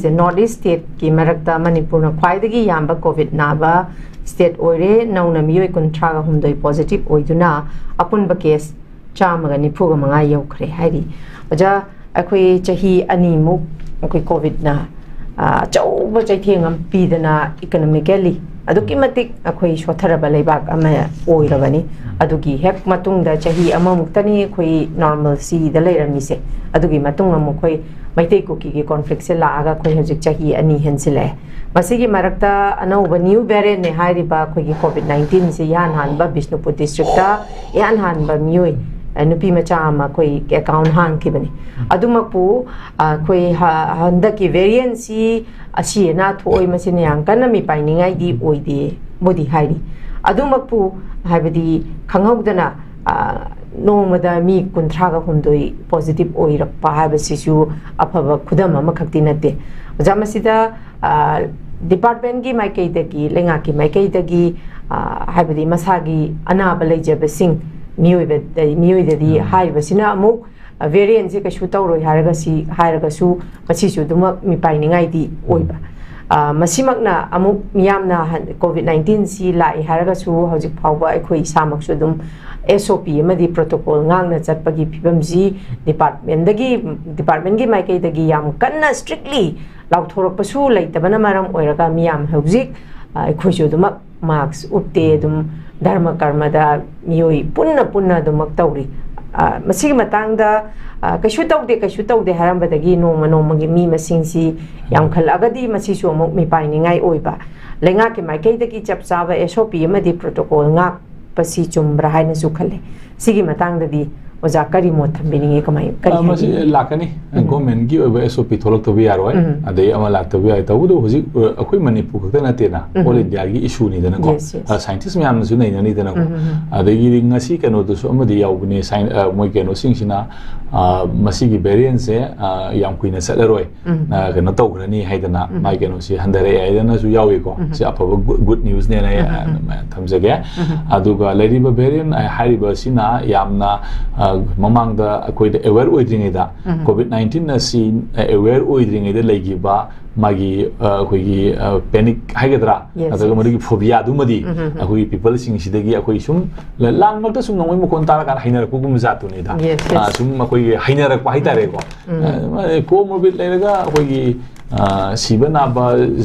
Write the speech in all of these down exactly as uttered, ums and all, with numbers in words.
ꯁꯦ north east ꯁ꯭ꯇꯦꯠꯀꯤ ꯃꯔꯛꯇ ꯃꯅꯤꯄꯨꯔꯅ ꯈ꯭ꯋꯥꯏꯗꯒꯤ ꯌꯥꯝꯕ ꯀꯣꯚꯤꯗ ꯅꯥꯕ ꯁ꯭ꯇꯦꯠ ꯑꯣꯏꯔꯦ꯫ ꯅꯧꯅ ꯃꯤꯑꯣꯏ ꯀꯨꯟꯊ꯭ꯔꯥꯒ ꯍꯨꯝꯗꯣꯏ ꯄꯣꯖꯤꯇꯤꯚ ꯑꯣꯏꯗꯨꯅ ꯑꯄꯨꯟꯕ ꯀꯦꯁ ꯆꯥꯝꯃꯒ ꯅꯤꯐꯨꯒ ꯃꯉꯥ ꯌꯧꯈ꯭ꯔꯦ ꯍꯥꯏꯔꯤ꯫ ꯑꯣꯖꯥ, ꯑꯩꯈꯣꯏ ꯆꯍꯤ ꯑꯅꯤꯃꯨꯛ ꯑꯩꯈꯣꯏ ꯀꯣꯚꯤꯗꯅ, ꯑ, ꯑꯆꯧꯕ ꯆꯩꯊꯦꯡ ꯑꯃ ꯄꯤꯗꯅ ꯏꯀꯣꯅꯣꯃꯤꯀꯦꯜꯂꯤ ꯑꯗꯨꯛꯀꯤ ꯃꯇꯤꯛ ꯑꯩꯈꯣꯏ ꯁꯣꯠꯊꯔꯕ ꯂꯩꯕꯥꯛ ꯑꯃ ꯑꯣꯏꯔꯕꯅꯤ꯫ ꯑꯗꯨꯒꯤ ꯍꯦꯛ ꯃꯇꯨꯡꯗ ꯆꯍꯤ ꯑꯃꯃꯨꯛꯇꯅꯤ ꯑꯩꯈꯣꯏ ꯅꯣꯔꯃꯦꯜꯁꯤꯗ ꯂꯩꯔꯝꯃꯤꯁꯦ꯫ ꯑꯗꯨꯒꯤ ꯃꯇꯨꯡ ꯑꯃꯨꯛ ꯑꯩꯈꯣꯏ ꯃꯩꯇꯩ ꯀꯨꯀꯤꯒꯤ ꯀꯣꯟꯐ꯭ꯂꯤꯛꯁꯦ ꯂꯥꯛꯑꯒ ꯑꯩꯈꯣꯏ ꯍꯧꯖꯤꯛ ꯆꯍꯤ ꯑꯅꯤ ꯍꯦꯟꯖꯤꯜꯂꯛꯑꯦ꯫ ꯃꯁꯤꯒꯤ ꯃꯔꯛꯇ ꯑꯅꯧꯕ ꯅ꯭ꯌꯨ ꯚꯦꯔꯤꯌꯦꯟꯠꯅꯦ ꯍꯥꯏꯔꯤꯕ ꯑꯩꯈꯣꯏꯒꯤ ꯀꯣꯚꯤꯗ ꯅꯥꯏꯟꯇꯤꯟꯁꯤ ꯏꯍꯥꯟ ꯍꯥꯟꯕ ꯕꯤꯁꯅꯨꯄꯨꯔ ꯗꯤꯁꯇ꯭ꯔꯤꯛꯇ ꯏꯍꯥꯟ ꯍꯥꯟꯕ ꯃꯤꯑꯣꯏ, ꯑ, ꯅꯨꯄꯤ ꯃꯆꯥ ꯑꯃ ꯑꯩꯈꯣꯏ ꯑꯦꯀꯥꯎꯟ ꯍꯥꯡꯈꯤꯕꯅꯤ꯫ ꯑꯗꯨꯃꯛꯄꯨ, ꯑ, ꯑꯩꯈꯣꯏ ꯍ-, ꯍꯟꯗꯛꯀꯤ ꯚꯦꯔꯤꯌꯦꯟꯠꯁꯤ ꯑꯁꯤ ꯑꯅꯥ ꯊꯣꯛꯑꯣꯏ, ꯃꯁꯤꯅ ꯌꯥꯝ ꯀꯟꯅ ꯃꯤꯄꯥꯏꯅꯤꯡꯉꯥꯏꯗꯤ ꯑꯣꯏꯗꯦꯕꯨꯗꯤ ꯍꯥꯏꯔꯤ꯫ ꯑꯗꯨꯃꯛꯄꯨ ꯍꯥꯏꯕꯗꯤ ꯈꯪꯍꯧꯗꯅ, ꯑ, ꯅꯣꯡꯃꯗ ꯃꯤ ꯀꯨꯟꯊ꯭ꯔꯥꯒ ꯍꯨꯝꯗꯣꯏ ꯄꯣꯖꯤꯇꯤꯚ ꯑꯣꯏꯔꯛꯄ ꯍꯥꯏꯕꯁꯤꯁꯨ ꯑꯐꯕ ꯈꯨꯗꯝ ꯑꯃꯈꯛꯇꯤ ꯅꯠꯇꯦ꯫ ꯑꯣꯖꯥ, ꯃꯁꯤꯗ, ꯑ, ꯗꯤꯄꯥꯔꯠꯃꯦꯟꯒꯤ ꯃꯥꯏꯀꯩꯗꯒꯤ, ꯂꯩꯉꯥꯛꯀꯤ ꯃꯥꯏꯀꯩꯗꯒꯤ, ꯑ, ꯍꯥꯏꯕꯗꯤ ꯃꯁꯥꯒꯤ ꯑꯅꯥꯕ ꯂꯩꯖꯕꯁꯤꯡ, ꯃꯤꯑꯣꯏꯕꯗ-, ꯃꯤꯑꯣꯏꯗꯗꯤ ꯎꯝ꯫ ꯍꯥꯏꯔꯤꯕꯁꯤꯅ ꯑꯃꯨꯛ, ꯑ, ꯚꯦꯔꯤꯌꯦꯟꯠꯁꯦ ꯀꯩꯁꯨ ꯇꯧꯔꯣꯏ ꯍꯥꯏꯔꯒ ꯁꯤ, ꯍꯥꯏꯔꯒꯁꯨ ꯃꯁꯤꯁꯨ ꯑꯗꯨꯃꯛ ꯃꯤꯄꯥꯏꯅꯤꯡꯉꯥꯏꯗꯤ ꯑꯣꯏꯕ꯫ ꯎꯝ꯫ ꯑ, ꯃꯁꯤꯃꯛꯅ ꯑꯃꯨꯛ ꯃꯤꯌꯥꯝꯅ ꯍꯟ-, ꯀꯣꯚꯤꯗ ꯅꯥꯏꯟꯇꯤꯟꯁꯤ ꯂꯥꯛꯏ ꯍꯥꯏꯔꯒꯁꯨ ꯍꯧꯖꯤꯛ ꯐꯥꯎꯕ ꯑꯩꯈꯣꯏ ꯏꯁꯥꯃꯛꯁꯨ ꯑꯗꯨꯝ ꯑꯦꯁ ꯑꯣ ꯄꯤ ꯑꯃꯗꯤ ꯄ꯭ꯔꯣꯇꯣꯀꯣꯜ ꯉꯥꯛꯅ ꯆꯠꯄꯒꯤ ꯐꯤꯕꯝꯁꯤ ꯗꯤꯄꯥꯔꯠꯃꯦꯟꯗꯒꯤ, ꯗꯤꯄꯥꯔꯠꯃꯦꯟꯒꯤ ꯃꯥꯏꯀꯩꯗꯒꯤ ꯌꯥꯝ ꯀꯟꯅ ꯁ꯭ꯇ꯭ꯔꯤꯛꯂꯤ ꯂꯥꯎꯊꯣꯔꯛꯄꯁꯨ ꯂꯩꯇꯕꯅ ꯃꯔꯝ ꯑꯣꯏꯔꯒ ꯃꯤꯌꯥꯝ ꯍꯧꯖꯤꯛ, ꯑ, ꯑꯩꯈꯣꯏꯁꯨ ꯑꯗꯨꯃꯛ ꯃꯥꯛꯁ ꯎꯞꯇꯦ, ꯑꯗꯨꯝ ꯙꯔꯃ ꯀꯔꯃꯗ ꯃꯤꯑꯣꯏ ꯄꯨꯟꯅ ꯄꯨꯟꯅ ꯑꯗꯨꯃꯛ ꯇꯧꯔꯤ꯫ ꯑ, ꯃꯁꯤꯒꯤ ꯃꯇꯥꯡꯗ, ꯑ, ꯀꯩꯁꯨ ꯇꯧꯗꯦ, ꯀꯩꯁꯨ ꯇꯧꯗꯦ ꯍꯥꯏꯔꯝꯕꯗꯒꯤ ꯅꯣꯡꯃ ꯅꯣꯡꯃꯒꯤ ꯃꯤ ꯃꯁꯤꯡꯁꯤ ꯌꯥꯝꯈꯠꯂꯛꯑꯒꯗꯤ ꯃꯁꯤꯁꯨ ꯑꯃꯨꯛ ꯃꯤꯄꯥꯏꯅꯤꯡꯉꯥꯏ ꯑꯣꯏꯕ꯫ ꯂꯩꯉꯥꯛꯀꯤ ꯃꯥꯏꯀꯩꯗꯒꯤ ꯆꯞ ꯆꯥꯕ ꯑꯦꯁ ꯑꯣ ꯄꯤ ꯑꯃꯗꯤ ꯄ꯭ꯔꯣꯇꯣꯀꯣꯜ ꯉꯥꯛꯄꯁꯤ ꯆꯨꯝꯕ꯭ꯔꯥ ꯍꯥꯏꯅꯁꯨ ꯈꯜꯂꯦ꯫ ꯁꯤꯒꯤ ꯃꯇꯥꯡꯗꯗꯤ ꯑꯣꯖꯥ ꯀꯔꯤ ꯃꯣꯠ ꯊꯝꯕꯤꯅꯤꯡꯉꯤ? ꯀꯃꯥꯏ, ꯀꯔꯤ ꯑ, ꯃꯁꯤ ꯍꯥꯏꯕꯤꯅꯤꯡꯉꯤ? ꯂꯥꯛꯀꯅꯤ꯫ ꯎꯝ꯫ ꯒꯣꯔꯃꯦꯟꯒꯤ ꯑꯣꯏꯕ ꯑꯦꯁ ꯑꯣ ꯄꯤ ꯊꯣꯛꯂꯛꯇꯕ ꯌꯥꯔꯣꯏ꯫ ꯎꯝ꯫ ꯑꯗꯩ ꯑꯃ ꯂꯥꯛꯇꯕ ꯌꯥꯔꯣꯏ꯫ ꯇꯧꯕꯇꯕꯨ ꯍꯧꯖꯤꯛ, ꯑ, ꯑꯩꯈꯣꯏ ꯃꯅꯤꯄꯨꯔ ꯈꯛꯇ ꯅꯠꯇꯦꯅ, ꯎꯝ꯫ ꯑꯣꯜ ꯏꯟꯗꯤꯌꯥꯒꯤ ꯏꯁꯨꯅꯤꯗꯅꯀꯣ꯫ Yes, yes. ꯑ, ꯁꯥꯏꯟꯇꯤꯁ ꯃꯌꯥꯝꯅꯁꯨ ꯅꯩꯅꯅꯤꯗꯅꯀꯣ꯫ ꯎꯝ, ꯎꯝ, ꯎꯝ꯫ ꯑꯗꯒꯤꯗꯤ ꯉꯁꯤ ꯀꯩꯅꯣꯗꯨꯁꯨ ꯑꯃꯗꯤ ꯌꯥꯎꯕꯅꯦ, ꯁꯥꯏꯟ-, ꯑ, ꯃꯣꯏ ꯀꯩꯅꯣꯁꯤꯡꯁꯤꯅ, ꯑ, ꯃꯁꯤꯒꯤ ꯚꯦꯔꯤꯌꯦꯟꯁꯦ, ꯑ, ꯌꯥꯝ ꯀꯨꯏꯅ ꯆꯠꯂꯔꯣꯏ꯫ ꯎꯝ꯫ ꯑ, ꯀꯩꯅꯣ ꯇꯧꯈ꯭ꯔꯅꯤ ꯍꯥꯏꯗꯅ, ꯎꯝ꯫ ꯃꯥꯏ ꯀꯩꯅꯣꯁꯤ ꯍꯟꯊꯔꯛꯑꯦ ꯍꯥꯏꯗꯅꯁꯨ ꯌꯥꯎꯏꯀꯣ꯫ ꯎꯝ꯫ ꯁꯤ ꯑꯐꯕ ꯒꯨ-, ꯒꯨꯗ ꯅ꯭ꯌꯨꯁꯅꯦꯅ ꯑꯩ, ꯎꯝ, ꯑ, ꯎꯝ꯫ ꯊꯝꯖꯒꯦ꯫ ꯎꯝ꯫ ꯑꯗꯨꯒ ꯂꯩꯔꯤꯕ ꯚꯦꯔꯤꯌꯦꯟ ꯍꯥꯏꯔꯤꯕꯁꯤꯅ ꯌꯥꯝꯅ, ꯑ, ꯃꯃꯥꯡꯗ ꯑꯩꯈꯣꯏꯗ ꯑꯦꯋꯦꯌꯔ ꯑꯣꯏꯗ꯭ꯔꯤꯉꯩꯗ, ꯀꯣꯚꯤꯗ ꯅꯥꯏꯟꯇꯤꯟ ꯑꯁꯤ ꯑꯦꯋꯦꯌꯔ ꯑꯣꯏꯗ꯭ꯔꯤꯉꯩꯗ ꯂꯩꯈꯤꯕ ꯃꯥꯒꯤ, ꯑ, ꯑꯩꯈꯣꯏꯒꯤ, ꯑ, ꯄꯦꯅꯤꯛ ꯍꯥꯏꯒꯗ꯭ꯔꯥ, Yes, ꯅꯠꯇ꯭ꯔꯒ yes. ꯃꯗꯨꯒꯤ ꯐꯣꯕꯤꯌꯥꯗꯨꯃꯗꯤ ꯑꯩꯈꯣꯏꯒꯤ ꯄꯤꯄꯜꯁꯤꯡꯁꯤꯗꯒꯤ ꯑꯩꯈꯣꯏ ꯁꯨꯝ ꯂ-, ꯂꯥꯡ ꯃꯔꯛꯇ ꯁꯨꯝ ꯅꯣꯡꯃꯩ ꯃꯈꯣꯟ ꯇꯥꯔꯀꯥꯟꯗ ꯍꯩꯅꯔꯛꯄꯒꯨꯝꯕ ꯖꯥꯠꯇꯨꯅꯤꯗ꯫ Yes, yes. ꯑ, ꯁꯨꯝ ꯑꯩꯈꯣꯏꯒꯤ ꯍꯩꯅꯔꯛꯄ ꯍꯥꯏꯇꯥꯔꯦꯀꯣ꯫ ꯀꯣꯃꯣꯔꯕꯤꯠ ꯂꯩꯔꯒ ꯑꯩꯈꯣꯏꯒꯤ, ꯑ, ꯁꯤꯕ ꯅꯥꯕ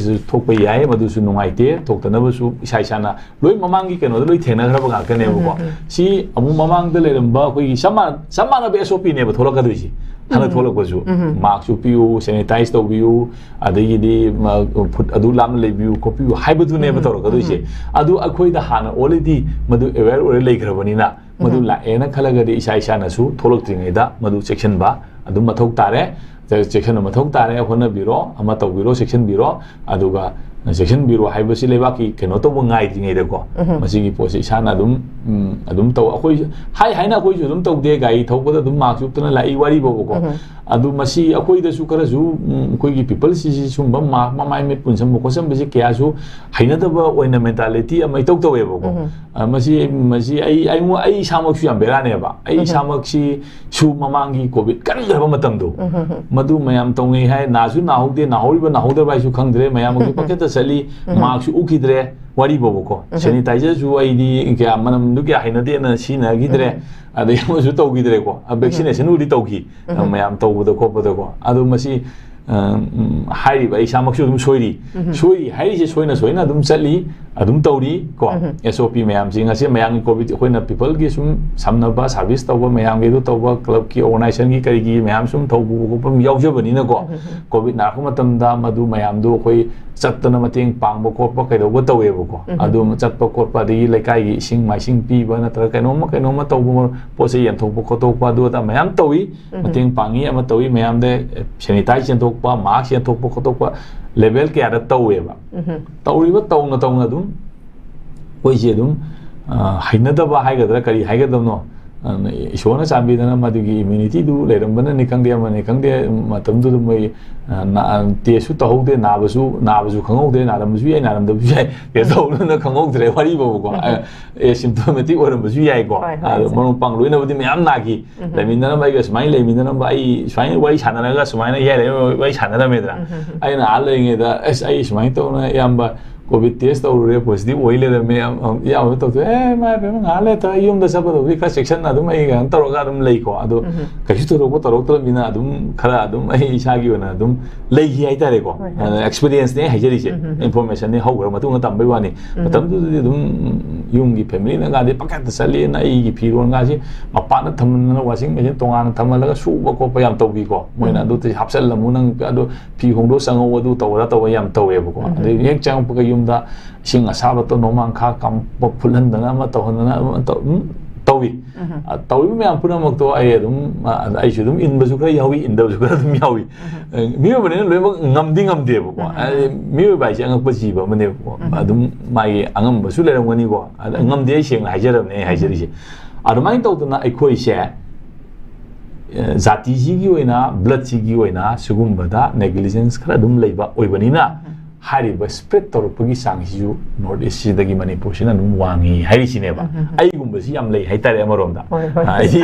ꯊꯣꯛꯄ ꯌꯥꯏ, ꯃꯗꯨꯁꯨ ꯅꯨꯡꯉꯥꯏꯇꯦ꯫ ꯊꯣꯛꯇꯅꯕꯁꯨ ꯏꯁꯥ ꯏꯁꯥꯅ ꯂꯣꯏ ꯃꯃꯥꯡꯒꯤ ꯀꯩꯅꯣꯗ ꯂꯣꯏ ꯊꯦꯡꯅꯈ꯭ꯔꯕ ꯉꯥꯛꯇꯅꯦꯕꯀꯣ꯫ ꯁꯤ ꯑꯃꯨꯛ ꯃꯃꯥꯡꯗ ꯂꯩꯔꯝꯕ ꯑꯩꯈꯣꯏꯒꯤ ꯆꯞ ꯃꯥꯟꯅ-, ꯆꯞ ꯃꯥꯟꯅꯕ SOP ꯅꯦꯕ ꯊꯣꯛꯂꯛꯀꯗꯣꯏꯁꯦ꯫ ꯍꯟꯗꯛ ꯊꯣꯛꯂꯛꯄꯁꯨ, ꯃꯥꯛꯁ ꯎꯞꯄꯤꯌꯨ, ꯁꯦꯅꯤꯇꯥꯏꯁ ꯇꯧꯕꯤꯌꯨ, ꯑꯗꯒꯤꯗꯤ, ꯃ-, ꯐꯨꯠ ꯑꯗꯨ ꯂꯥꯞꯅ ꯂꯩꯕꯤꯌꯨ ꯈꯣꯠꯄꯤꯌꯨ ꯍꯥꯏꯕꯗꯨꯅꯦꯕ ꯇꯧꯔꯛꯀꯗꯣꯏꯁꯦ꯫ ꯑꯗꯨ ꯑꯩꯈꯣꯏꯗ ꯍꯥꯟꯅ already ꯃꯗꯨ ꯑꯦꯋꯦꯌꯔ ꯑꯣꯏꯔ ꯂꯩꯈ꯭ꯔꯕꯅꯤꯅ, ꯃꯗꯨ ꯂꯥꯛꯑꯦꯅ ꯈꯜꯂꯒꯗꯤ ꯏꯁꯥ ꯏꯁꯥꯅꯁꯨ ꯊꯣꯛꯂꯛꯇ꯭ꯔꯤꯉꯩꯗ ꯃꯗꯨ ꯆꯦꯛꯁꯤꯟꯕ ꯑꯗꯨꯝ ꯃꯊꯧ ꯇꯥꯔꯦ꯫ ꯆꯦꯛꯁꯤꯟꯕ ꯃꯊꯧ ꯇꯥꯔꯦ꯫ ꯍꯣꯠꯅꯕꯤꯔꯣ, ꯑꯃ ꯇꯧꯕꯤꯔꯣ, ꯆꯦꯛꯁꯤꯟꯕꯤꯔꯣ꯫ ꯑꯗꯨꯒ ꯆꯦꯛꯁꯤꯟꯕꯤꯔꯣ ꯍꯥꯏꯕꯁꯤ ꯂꯩꯕꯥꯛꯀꯤ ꯀꯩꯅꯣ ꯇꯧꯕ ꯉꯥꯏꯗ꯭ꯔꯤꯉꯩꯗꯀꯣ, ꯃꯁꯤꯒꯤ ꯄꯣꯠꯁꯤ ꯏꯁꯥꯅ ꯑꯗꯨꯝ, ꯎꯝ, ꯑꯗꯨꯝ ꯇꯧ꯫ ꯑꯩꯈꯣꯏ ꯍꯥꯏ ꯍꯥꯏꯅ ꯑꯩꯈꯣꯏꯁꯨ ꯑꯗꯨꯝ ꯇꯧꯗꯦ, ꯒꯥꯔꯤ ꯊꯧꯕꯗ ꯑꯗꯨꯝ ꯃꯥꯛꯁ ꯎꯞꯇꯅ ꯂꯥꯛꯏ ꯋꯥꯔꯤꯕꯣꯕꯀꯣ꯫ ꯑꯗꯨ ꯃꯁꯤ ꯑꯩꯈꯣꯏꯗꯁꯨ ꯈꯔꯁꯨ, ꯎꯝ, ꯑꯩꯈꯣꯏꯒꯤ ꯄꯤꯄꯜꯁꯤꯁꯤ ꯁꯨꯝꯕ ꯃꯥꯛ ꯃꯃꯥꯏ ꯃꯤꯠ ꯄꯨꯟꯁꯟꯕ ꯈꯣꯠꯆꯟꯕꯁꯤ ꯀꯌꯥꯁꯨ ꯍꯩꯅꯗꯕ ꯑꯣꯏꯅ ꯃꯦꯟꯇꯥꯂꯤꯇꯤ ꯑꯃ ꯏꯇꯧ ꯇꯧꯋꯦꯕꯀꯣ꯫ ꯑ, ꯃꯁꯤ, ꯃꯁꯤ ꯑꯩ, ꯑꯩꯉꯣꯟ-, ꯑꯩ ꯏꯁꯥꯃꯛꯁꯨ ꯌꯥꯝ ꯕꯦꯔꯥꯅꯦꯕ꯫ ꯑꯩ ꯏꯁꯥꯃꯛꯁꯤ ꯁꯨ ꯃꯃꯥꯡꯒꯤ ꯀꯣꯚꯤꯗ ꯀꯟꯈ꯭ꯔꯕ ꯃꯇꯝꯗꯣ, ꯃꯗꯨ ꯃꯌꯥꯝ ꯇꯧꯅꯩ ꯍꯥꯏ, ꯅꯥꯁꯨ ꯅꯥꯍꯧꯗꯦ, ꯅꯥꯍꯧꯔꯤꯕ ꯅꯥꯍꯧꯗꯕ ꯍꯥꯏꯁꯨ ꯈꯪꯗ꯭ꯔꯦ, ꯃꯌꯥꯝ ꯑꯗꯨ ꯄꯪꯆꯠꯇ ꯆꯠꯂꯤ, ꯃꯥꯛꯁꯁꯨ ꯎꯈꯤꯗ꯭ꯔꯦ, ꯋꯥꯔꯤꯕꯣꯕꯀꯣ꯫ ꯁꯦꯅꯤꯇꯥꯏꯖꯔꯁꯨ ꯑꯩꯗꯤ ꯀꯌꯥ ꯃꯅꯝꯗꯨ ꯀꯌꯥ ꯍꯩꯅꯗꯦꯅ ꯁꯤꯖꯤꯟꯅꯈꯤꯗ꯭ꯔꯦ, ꯑꯗꯩ ꯑꯃꯁꯨ ꯇꯧꯈꯤꯗ꯭ꯔꯦꯀꯣ꯫ ꯚꯦꯛꯁꯤꯅꯦꯁꯟꯕꯨꯗꯤ ꯇꯧꯈꯤ, ꯃꯌꯥꯝ ꯇꯧꯕꯗ ꯈꯣꯠꯄꯗꯀꯣ꯫ ꯑꯗꯣ ꯃꯁꯤ, ꯑ, ꯎꯝ, ꯍꯥꯏꯔꯤꯕ ꯑꯩ ꯏꯁꯥꯃꯛꯁꯨ ꯑꯗꯨꯝ ꯁꯣꯏꯔꯤ꯫ ꯁꯣꯏꯔꯤ ꯍꯥꯏꯔꯤꯁꯦ ꯁꯣꯏꯅ ꯁꯣꯏꯅ ꯑꯗꯨꯝ ꯆꯠꯂꯤ, ꯑꯗꯨꯝ ꯇꯧꯔꯤ ꯀꯣ꯫ SOP ꯃꯌꯥꯝꯁꯤꯡ ꯑꯁꯤ ꯃꯌꯥꯝꯒꯤ ꯀꯣꯚꯤꯗ, ꯑꯩꯈꯣꯏꯅ ꯄꯤꯄꯜꯒꯤ ꯁꯨꯝ ꯁꯝꯅꯕ ꯁꯥꯔꯚꯤꯁ ꯇꯧꯕ, ꯃꯌꯥꯝꯒꯤ ꯑꯗꯨ ꯇꯧꯕ, ꯀ꯭ꯂꯕꯀꯤ ꯑꯣꯔꯒꯅꯥꯏꯖꯦꯁꯟꯒꯤ ꯀꯔꯤꯒꯤ ꯃꯌꯥꯝ ꯁꯨꯝ ꯇꯧꯕ ꯈꯣꯠꯄ ꯑꯗꯨꯝ ꯌꯥꯎꯖꯕꯅꯤꯅꯀꯣ꯫ ꯀꯣꯚꯤꯗ ꯅꯥꯔꯛꯄ ꯃꯇꯝꯗ ꯃꯗꯨ ꯃꯌꯥꯝꯗꯨ ꯑꯩꯈꯣꯏ ꯆꯠꯇꯅ ꯃꯇꯦꯡ ꯄꯥꯡꯕ ꯈꯣꯠꯄ ꯀꯩꯗꯧꯕ ꯇꯧꯋꯦꯕꯀꯣ꯫ ꯑꯗꯨ ꯆꯠꯄ ꯈꯣꯠꯄ, ꯑꯗꯒꯤ ꯂꯩꯀꯥꯏꯒꯤ ꯏꯁꯤꯡ ꯃꯥꯏꯁꯤꯡ ꯄꯤꯕ ꯅꯠꯇ꯭ꯔꯒ ꯀꯩꯅꯣꯝꯃ ꯀꯩꯅꯣꯝꯃ ꯇꯧꯕ, ꯄꯣꯠ ꯆꯩ ꯌꯦꯟꯊꯣꯛꯄ ꯈꯣꯠꯇꯣꯛꯄ ꯑꯗꯨ ꯑꯗꯥ ꯃꯌꯥꯝ ꯇꯧꯏ꯫ ꯃꯇꯦꯡ ꯄꯥꯡꯉꯤ ꯑꯃ ꯇꯧꯏ, ꯃꯌꯥꯝꯗ ꯁꯦꯅꯤꯇꯥꯏꯖ ꯌꯦꯟꯊꯣꯛꯄ, ꯃꯥꯛꯁ ꯌꯦꯟꯊꯣꯛꯄ ꯈꯣꯠꯇꯣꯛꯄ ꯂꯦꯚꯦꯜ ꯀꯌꯥꯗ ꯇꯧꯋꯦꯕ꯫ ꯇꯧꯔꯤꯕ ꯇꯧꯅ ꯇꯧꯅ ꯑꯗꯨꯝ ꯑꯩꯈꯣꯏꯁꯦ ꯑꯗꯨꯝ, ꯑ, ꯍꯩꯅꯗꯕ ꯍꯥꯏꯒꯗ꯭ꯔꯥ ꯀꯔꯤ ꯍꯥꯏꯒꯗꯕꯅꯣ, ꯑꯗꯨꯅ ꯏꯁꯣꯔꯅ ꯆꯥꯟꯕꯤꯗꯅ ꯃꯗꯨꯒꯤ immunity ꯗꯨ ꯂꯩꯔꯝꯕꯅꯅꯤ ꯈꯪꯗꯦ, ꯑꯃꯅꯤ ꯈꯪꯗꯦ, ꯃꯇꯝꯗꯨꯗ ꯃꯣꯏ, ꯑ, ꯅꯥ-, test ꯁꯨ ꯇꯧꯍꯧꯗꯦ, ꯅꯥꯕꯁꯨ, ꯅꯥꯕꯁꯨ ꯈꯪꯍꯧꯗꯦ, ꯅꯥꯔꯝꯕꯁꯨ ꯌꯥꯏ, ꯅꯥꯔꯝꯗꯕꯁꯨ ꯌꯥꯏ, test ꯇꯧꯍꯧꯗꯅ ꯈꯪꯍꯧꯗ꯭ꯔꯦ, ꯋꯥꯔꯤꯕꯣꯕꯀꯣ꯫ ꯎꯝ꯫ ꯑ, asymptomatic ꯑꯣꯏꯔꯝꯕꯁꯨ ꯌꯥꯏꯀꯣ꯫ ꯍꯣꯏ, ꯍꯣꯏ, ꯑꯗꯣ ꯍꯣꯏ꯫ ꯃꯔꯨꯞ ꯃꯄꯥꯡ ꯂꯣꯏꯅꯕꯨꯗꯤ ꯃꯌꯥꯝ ꯅꯥꯈꯤ꯫ ꯎꯝ꯫ ꯂꯩꯃꯤꯟꯅꯔꯝꯕ ꯑꯩꯒ ꯁꯨꯃꯥꯏꯅ ꯂꯩꯃꯤꯟꯅꯔꯝꯕ, ꯑꯩ ꯁꯨꯃꯥꯏꯅ ꯋꯥꯔꯤ ꯁꯥꯟꯅꯔꯒ ꯁꯨꯃꯥꯏꯅ ꯌꯥꯏ ꯂꯩ ꯋꯥꯔꯤ ꯁꯥꯟꯅꯔꯝꯃꯦꯗꯅ꯫ ꯎꯝ, ꯎꯝ, ꯎꯝ꯫ ꯑꯩꯅ ꯑꯥ ꯂꯩꯔꯤꯉꯩꯗ, "ꯑꯁ, ꯑꯩ ꯁꯨꯃꯥꯏꯅ ꯇꯧꯅ ꯏꯌꯥꯝꯕ COVID test ꯇꯧꯔꯨꯔꯦ, positive ꯑꯣꯏ ꯂꯩꯔꯝꯃꯦ, ꯌꯥꯝ, ꯌꯥꯝ, ꯏꯌꯥꯝꯕ ꯇꯧꯊꯣꯛꯑꯦ꯫ ꯑꯦ, ꯃꯥ ꯏꯕꯦꯝꯃ, ꯉꯥꯏꯍꯥꯛ ꯂꯩꯇ ꯑꯩ ꯌꯨꯝꯗ ꯆꯠꯄꯗꯕꯨꯗꯤ ꯈꯔ ꯆꯦꯛꯁꯟꯅ ꯑꯗꯨꯝ ꯑꯩ ꯀꯩꯅꯣ ꯇꯧꯔꯒ ꯑꯗꯨꯝ ꯂꯩꯀꯣ꯫ ꯑꯗꯣ ꯎꯝ꯫ ꯀꯩꯁꯨ ꯊꯣꯏꯗꯣꯛꯄ ꯇꯧꯔꯛꯇ꯭ꯔꯕꯅꯤꯅ ꯑꯗꯨꯝ ꯈꯔ ꯑꯗꯨꯝ ꯑꯩ ꯏꯁꯥꯒꯤ ꯑꯣꯏꯅ ꯑꯗꯨꯝ ꯂꯩꯈꯤ ꯍꯥꯏꯇꯥꯔꯦꯀꯣ꯫ ꯍꯣꯏ, ꯍꯣꯏ꯫ ꯑꯗ experience ꯅꯦ ꯍꯥꯏꯖꯔꯤꯁꯦ꯫ ꯎꯝ, ꯎꯝ, ꯎꯝ꯫ Information ꯅꯦ ꯍꯧꯈ꯭ꯔ ꯃꯇꯨꯡꯗ ꯇꯝꯕꯩ ꯋꯥꯅꯤ꯫ ꯎꯝ꯫ ꯃꯇꯝꯗꯨꯗꯗꯤ ꯑꯗꯨꯝ ꯌꯨꯝꯒꯤ family ꯅꯒꯗꯤ ꯄꯪꯀꯥꯟꯗ ꯆꯠꯂꯦꯅ ꯑꯩꯒꯤ ꯐꯤꯔꯣꯜꯒꯁꯦ ꯃꯄꯥꯟꯗ ꯊꯝꯃꯝꯗꯅ washing machine ꯇꯣꯉꯥꯟꯅ ꯊꯝꯍꯜꯂꯒ ꯁꯨꯕ ꯈꯣꯠꯄ ꯌꯥꯝ ꯇꯧꯕꯤꯀꯣ꯫ ꯃꯣꯏꯅ ꯎꯝ꯫ "ꯑꯗꯨ ꯍꯥꯞꯆꯜꯂꯝꯃꯨ ꯅꯪ, ꯑꯗꯨ ꯐꯤ ꯍꯣꯡꯗꯣꯛ ꯆꯪꯉꯧ, ꯑꯗꯨ ꯇꯧꯔ ꯇꯧꯔ" ꯌꯥꯝ ꯇꯧꯋꯦꯕꯀꯣ꯫ ꯎꯝ꯫ ꯑꯗꯩ ꯍꯦꯛ ꯆꯪꯉꯛꯄꯒ ꯌꯨꯝꯗ ꯏꯁꯤꯡ ꯑꯁꯥꯕ ꯇꯧ-, ꯅꯣꯡꯃꯥꯡꯈꯥ ꯀꯥꯡꯄꯣꯛ ꯐꯨꯠꯍꯟꯗꯅ ꯑꯃ ꯇꯧꯍꯟꯗꯅ ꯑꯃ ꯇꯧ-, ꯑꯗꯨꯝ ꯇꯧꯏ꯫ ꯎꯝ꯫ ꯑ, ꯇꯧꯔꯤꯕ ꯃꯌꯥꯝ ꯄꯨꯝꯅꯃꯛꯇꯣ ꯑꯩ ꯑꯗꯨꯝ, ꯑ, ꯑꯩꯁꯨ ꯑꯗꯨꯝ ꯏꯟꯕꯁꯨ ꯈꯔ ꯌꯥꯎꯏ, ꯏꯟꯗꯕꯁꯨ ꯈꯔ ꯑꯗꯨꯝ ꯌꯥꯎꯏ꯫ ꯎꯝ꯫ ꯑ, ꯃꯤꯑꯣꯏꯕꯅꯤꯅ ꯂꯣꯏꯅꯃꯛ ꯉꯝꯗꯤ ꯉꯝꯗꯦꯕꯀꯣ꯫ ꯎꯝ꯫ ꯍꯥꯏꯗꯤ ꯃꯤꯑꯣꯏꯕ ꯍꯥꯏꯁꯦ ꯑꯉꯛꯄ ꯖꯤꯕ ꯑꯃꯅꯦꯕꯀꯣ꯫ ꯎꯝ꯫ ꯑꯗꯨꯝ ꯃꯥꯒꯤ ꯑꯉꯝꯕꯁꯨ ꯂꯩꯔꯝꯒꯅꯤꯀꯣ꯫ ꯑꯗ ꯎꯝ꯫ ꯉꯝꯗꯦ, ꯑꯩ ꯁꯦꯡꯅ ꯍꯥꯏꯖꯔꯕꯅꯦ, ꯑꯩ ꯎꯝ꯫ ꯍꯥꯏꯖꯔꯤꯁꯦ꯫ ꯑꯗꯨꯃꯥꯏꯅ ꯇꯧꯗꯅ ꯑꯩꯈꯣꯏꯁꯦ, ꯑ, ꯖꯥꯇꯤꯁꯤꯒꯤ ꯑꯣꯏꯅ, blood ꯁꯤꯒꯤ ꯑꯣꯏꯅ ꯁꯤꯒꯨꯝꯕꯗ negligence ꯈꯔ ꯑꯗꯨꯝ ꯂꯩꯕ ꯑꯣꯏꯕꯅꯤꯅ, ꯎꯝ꯫ ꯍꯥꯏꯔꯤꯕ spread ꯇꯧꯔꯛꯄꯒꯤ ꯆꯥꯡꯁꯤꯁꯨ North East ꯁꯤꯗꯒꯤ ꯃꯅꯤꯄꯨꯔꯁꯤꯅ ꯑꯗꯨꯝ ꯋꯥꯡꯉꯤ ꯍꯥꯏꯔꯤꯁꯤꯅꯦꯕ꯫ ꯎꯝ, ꯎꯝ, ꯎꯝ꯫ ꯑꯩꯒꯨꯝꯕꯁꯤ ꯌꯥꯝ ꯂꯩ ꯍꯥꯏꯇꯥꯔꯦ ꯑꯃꯔꯣꯝꯗ꯫ ꯍꯣꯏ, ꯍꯣꯏ꯫ ꯍꯥꯏꯗꯤ,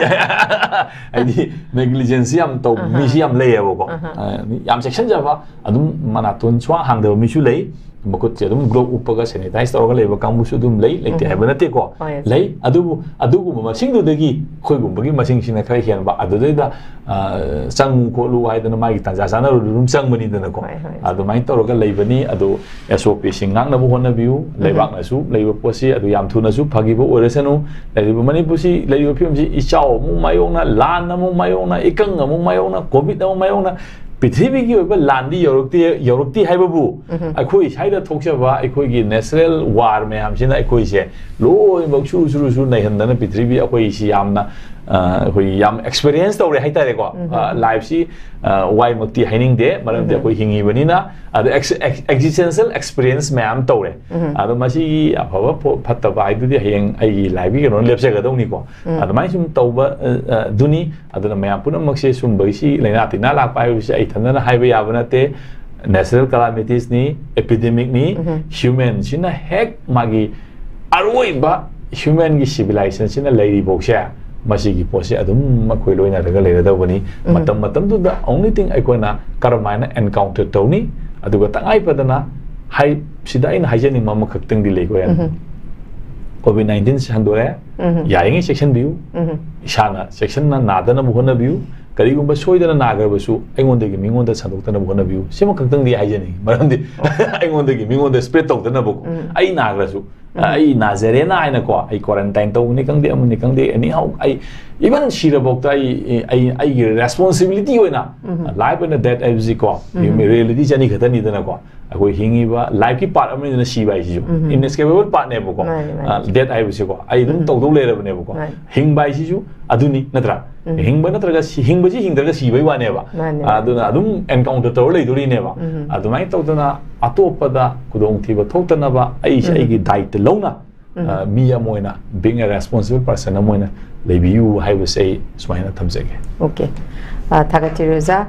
ꯍꯥꯏꯗꯤ negligence ꯁꯤ ꯌꯥꯝ ꯇꯧꯕ ꯑꯍꯥ꯫ ꯃꯤꯁꯤ ꯌꯥꯝ ꯂꯩꯌꯦꯕꯀꯣ꯫ ꯑꯍꯥ꯫ ꯑ, ꯃꯤ ꯌꯥꯝ ꯆꯦꯛꯁꯤꯟꯖꯕ, ꯑꯗꯨꯝ ꯃꯅꯥꯇꯣꯟ ꯁꯨꯡꯍꯥꯡ ꯍꯥꯡꯗꯕ ꯃꯤꯁꯨ ꯂꯩ꯫ ꯃꯈꯨꯠꯁꯦ ꯑꯗꯨꯝ glove ꯎꯞꯄꯒ sanitize ꯇꯧꯔꯒ ꯂꯩꯕ ꯀꯥꯡꯕꯨꯁꯨ ꯑꯗꯨꯝ ꯂꯩ, ꯂꯩꯇꯦ ꯎꯝ꯫ ꯍꯥꯏꯕ ꯅꯠꯇꯦꯀꯣ꯫ ꯍꯣꯏ꯫ ꯂꯩ꯫ ꯑꯗꯨꯕꯨ ꯑꯗꯨꯒꯨꯝꯕ ꯃꯁꯤꯡꯗꯨꯗꯒꯤ ꯑꯩꯈꯣꯏꯒꯨꯝꯕꯒꯤ ꯃꯁꯤꯡꯁꯤꯅ ꯈꯔ ꯍꯦꯟꯕ꯫ ꯑꯗꯨꯗꯩꯗ, ꯑ, ꯆꯪꯉꯨ ꯈꯣꯠꯂꯨ ꯍꯥꯏꯗꯅ ꯃꯥꯒꯤ ꯇꯥꯟꯖꯥ ꯆꯥꯅꯔꯨꯕꯗ ꯑꯗꯨꯝ ꯆꯪꯕꯅꯤꯗꯅꯀꯣ꯫ ꯍꯣꯏ, ꯍꯣꯏ꯫ ꯑꯗꯨꯃꯥꯏꯅ ꯇꯧꯔꯒ ꯂꯩꯕꯅꯤ꯫ ꯑꯗꯨ S O P ꯁꯤꯡ ꯉꯥꯛꯅꯕ ꯍꯣꯠꯅꯕꯤꯌꯨ꯫ ꯎꯝ꯫ ꯂꯩꯕꯥꯛꯅꯁꯨ ꯂꯩꯕ ꯄꯣꯠꯁꯤ ꯑꯗꯨ ꯌꯥꯝ ꯊꯨꯅꯁꯨ ꯐꯈꯤꯕ ꯑꯣꯏꯔꯁꯅꯨ꯫ ꯂꯩꯔꯤꯕ ꯃꯅꯤꯄꯨꯔꯁꯤ, ꯂꯩꯔꯤꯕ ꯐꯤꯕꯝꯁꯤ ꯏꯆꯥꯎ ꯑꯃꯨꯛ ꯃꯥꯌꯣꯛꯅ, ꯂꯥꯟ ꯑꯃꯨꯛ ꯃꯥꯌꯣꯛꯅ, ꯏꯀꯪ ꯑꯃꯨꯛ ꯃꯥꯌꯣꯛꯅ, COVID ꯑꯃꯨꯛ ꯃꯥꯌꯣꯛꯅ, ꯄ꯭ꯔꯤꯊꯤꯕꯤꯒꯤ ꯑꯣꯏꯕ ꯂꯥꯟꯗꯤ ꯌꯧꯔꯛꯇꯦ, ꯌꯧꯔꯛꯇꯦ ꯍꯥꯏꯕꯕꯨ, ꯎꯝ꯫ ꯑꯩꯈꯣꯏ ꯁ꯭ꯋꯥꯏꯗ ꯊꯣꯛꯆꯕ ꯑꯩꯈꯣꯏꯒꯤ natural war ꯃꯌꯥꯝꯁꯤꯅ ꯑꯩꯈꯣꯏꯁꯦ ꯂꯣꯏꯅꯃꯛ ꯁꯨꯔꯨ ꯁꯨꯔꯨ ꯁꯨꯔꯨ ꯅꯩꯍꯟꯗꯅ ꯄ꯭ꯔꯤꯊꯤꯕꯤ ꯑꯩꯈꯣꯏꯁꯤ ꯌꯥꯝꯅ, ꯑꯩꯈꯣꯏ ꯌꯥꯝ ꯑꯦꯛꯁꯄꯤꯔꯤꯌꯦꯟꯁ ꯇꯧꯔꯦ ꯍꯥꯏꯇꯥꯔꯦꯀꯣ꯫ ꯂꯥꯏꯐꯁꯤ ꯋꯥꯏꯃꯛꯇꯤ ꯍꯥꯏꯅꯤꯡꯗꯦ, ꯃꯔꯝꯗꯤ ꯑꯩꯈꯣꯏ ꯍꯤꯡꯉꯤꯕꯅꯤꯅ꯫ ꯑꯗ ꯑꯦꯛꯖꯤꯁꯇꯦꯟꯁꯤꯌꯦꯜ ꯑꯦꯛꯁꯄꯤꯔꯤꯌꯦꯟꯁ ꯃꯌꯥꯝ ꯇꯧꯔꯦ꯫ ꯑꯗꯣ ꯃꯁꯤꯒꯤ ꯑꯐꯕ ꯐꯠꯇꯕ ꯍꯥꯏꯗꯨꯗꯤ ꯍꯌꯦꯡ ꯑꯩꯒꯤ ꯂꯥꯏꯐꯀꯤ ꯀꯩꯅꯣꯅ ꯂꯦꯞꯆꯒꯗꯧꯅꯤꯀꯣ꯫ ꯑꯗꯨꯃꯥꯏꯅ ꯁꯨꯝ ꯇꯧꯕ ꯑꯗꯨꯅꯤ꯫ ꯑꯗꯨꯅ ꯃꯌꯥꯝ ꯄꯨꯝꯅꯃꯛꯁꯦ ꯁꯨꯝꯕꯒꯤꯁꯤ, ꯂꯥꯏꯅꯥ ꯇꯤꯟꯅꯥ ꯂꯥꯛꯄ ꯍꯥꯏꯕꯁꯤ ꯑꯩ ꯏꯊꯟꯗꯅ ꯍꯥꯏꯕ ꯌꯥꯕ ꯅꯠꯇꯦ꯫ ꯅꯦꯆꯔꯦꯜ ꯀꯂꯥꯃꯤꯇꯤꯁꯅꯤ, ꯑꯦꯄꯤꯗꯦꯃꯤꯛꯅꯤ꯫ ꯍ꯭ꯌꯨꯃꯦꯟꯁꯤꯅ ꯍꯦꯛ ꯃꯥꯒꯤ ꯑꯔꯣꯏꯕ ꯍ꯭ꯌꯨꯃꯦꯟꯒꯤ ꯁꯤꯚꯤꯂꯥꯏꯖꯦꯁꯟꯁꯤꯅ ꯂꯩꯔꯤꯐꯥꯎꯁꯦ, ꯃꯁꯤꯒꯤ ꯄꯣꯠꯁꯦ ꯑꯗꯨꯝ ꯑꯩꯈꯣꯏ ꯂꯣꯏꯅꯔꯒ ꯂꯩꯔꯗꯧꯕꯅꯤ꯫ ꯃꯇꯝ ꯃꯇꯝꯗꯨꯗ only thing ꯑꯩꯈꯣꯏꯅ ꯀꯔꯝꯍꯥꯏꯅ ꯑꯦꯟꯀꯥꯎꯟꯇꯔ ꯇꯧꯅꯤ, ꯑꯗꯨꯒ ꯇꯉꯥꯏ ꯐꯗꯅ ꯍꯥꯏ-, ꯁꯤꯗ ꯑꯩꯅ ꯍꯥꯏꯖꯅꯤꯡꯕ ꯑꯃꯈꯛꯇꯪꯗꯤ ꯂꯩꯀꯣ, ꯌꯥꯅꯤ꯫ ꯀꯣꯚꯤꯗ ꯅꯥꯏꯟꯇꯤꯟꯁꯦ ꯍꯟꯗꯣꯔꯛꯑꯦ꯫ ꯌꯥꯔꯤꯉꯩ ꯆꯦꯛꯁꯤꯟꯕꯤꯌꯨ꯫ ꯏꯁꯥꯅ ꯆꯦꯛꯁꯤꯟꯅ ꯅꯥꯗꯅꯕ ꯍꯣꯠꯅꯕꯤꯌꯨ꯫ ꯀꯔꯤꯒꯨꯝꯕ ꯁꯣꯏꯗꯅ ꯅꯥꯈ꯭ꯔꯕꯁꯨ ꯑꯩꯉꯣꯟꯗꯒꯤ ꯃꯤꯉꯣꯟꯗ ꯁꯟꯗꯣꯛꯇꯅꯕ ꯍꯣꯠꯅꯕꯤꯌꯨ꯫ ꯁꯤꯃꯈꯛꯇꯪꯗꯤ ꯍꯥꯏꯖꯅꯤꯡꯉꯤ꯫ ꯃꯔꯝꯗꯤ ꯑꯩꯉꯣꯟꯗꯒꯤ ꯃꯤꯉꯣꯟꯗ ꯁ꯭ꯄ꯭ꯔꯦꯗ ꯇꯧꯗꯅꯕꯀꯣ꯫ ꯑꯩ ꯅꯥꯈ꯭ꯔꯁꯨ, ꯑꯩ ꯅꯥꯖꯔꯦꯅ ꯍꯥꯏꯅꯀꯣ, ꯑꯩ ꯀ꯭ꯋꯥꯔꯦꯟꯇꯥꯏꯟ ꯇꯧꯕꯅꯤ ꯈꯪꯗꯦ, ꯑꯃꯅꯤ ꯈꯪꯗꯦ, ꯑꯦꯅꯤ ꯍꯥꯎ, ꯑꯩ ꯏꯚꯟ ꯁꯤꯔꯐꯥꯎꯗ ꯑꯩ, ꯑꯩ, ꯑꯩꯒꯤ ꯔꯦꯁꯄꯣꯟꯁꯤꯕꯤꯂꯤꯇꯤ ꯑꯣꯏꯅ, ꯂꯥꯏꯐ ꯑꯣꯏꯅ ꯗꯦꯠ ꯍꯥꯏꯕꯁꯤꯀꯣ, ꯔꯤꯌꯦꯂꯤꯇꯤꯁꯦ ꯑꯅꯤ ꯈꯛꯇꯅꯤꯗꯅꯀꯣ꯫ ꯑꯩꯈꯣꯏ ꯍꯤꯡꯉꯤꯕ ꯂꯥꯏꯐꯀꯤ ꯄꯥꯔꯠ ꯑꯃꯅꯤꯗꯅ ꯁꯤꯕ ꯍꯥꯏꯁꯤꯁꯨ꯫ ꯏꯟꯑꯦꯁꯀꯦꯄꯦꯕꯜ ꯄꯥꯔꯠꯅꯦꯕꯀꯣ꯫ ꯃꯥꯅꯤ, ꯃꯥꯅꯤ꯫ ꯗꯦꯠ ꯍꯥꯏꯕꯁꯤꯀꯣ, ꯑꯩ ꯑꯗꯨꯝ ꯇꯧꯗꯧ ꯂꯩꯔꯕꯅꯦꯕꯀꯣ꯫ ꯃꯥꯅꯤ꯫ ꯍꯤꯡꯕ ꯍꯥꯏꯁꯤꯁꯨ ꯑꯗꯨꯅꯤ, ꯅꯠꯇ꯭ꯔꯥ? ꯍꯤꯡꯕ ꯅꯠꯇ꯭ꯔꯒ ꯁꯤ-, ꯍꯤꯡꯕꯁꯤ ꯍꯤꯡꯗ꯭ꯔꯒ ꯁꯤꯕꯩ ꯋꯥꯅꯦꯕ꯫ ꯃꯥꯅꯤ, ꯃꯥꯅꯤ꯫ ꯑꯗꯨꯅ ꯑꯗꯨꯝ ꯑꯦꯟꯀꯥꯎꯟꯇꯔ ꯇꯧꯔ ꯂꯩꯗꯣꯔꯤꯅꯦꯕ꯫ ꯑꯗꯨꯃꯥꯏꯅ ꯇꯧꯗꯅ ꯑꯇꯣꯞꯄꯗ ꯈꯨꯗꯣꯡꯊꯤꯕ ꯊꯣꯛꯇꯅꯕ ꯑꯩꯁꯦ ꯑꯩꯒꯤ ꯗꯥꯏꯇ ꯂꯧꯅ, ꯑ, ꯃꯤ ꯑꯃ ꯑꯣꯏꯅ, being a responsible person ꯑꯃ ꯑꯣꯏꯅ ꯂꯩꯕꯤꯌꯨ ꯍꯥꯏꯕꯁꯦ ꯑꯩ ꯁꯨꯃꯥꯏꯅ ꯊꯝꯖꯒꯦ꯫ ꯑꯣꯀꯦ꯫ ꯑ, ꯊꯥꯒꯠꯆꯔꯤ ꯑꯣꯖꯥ꯫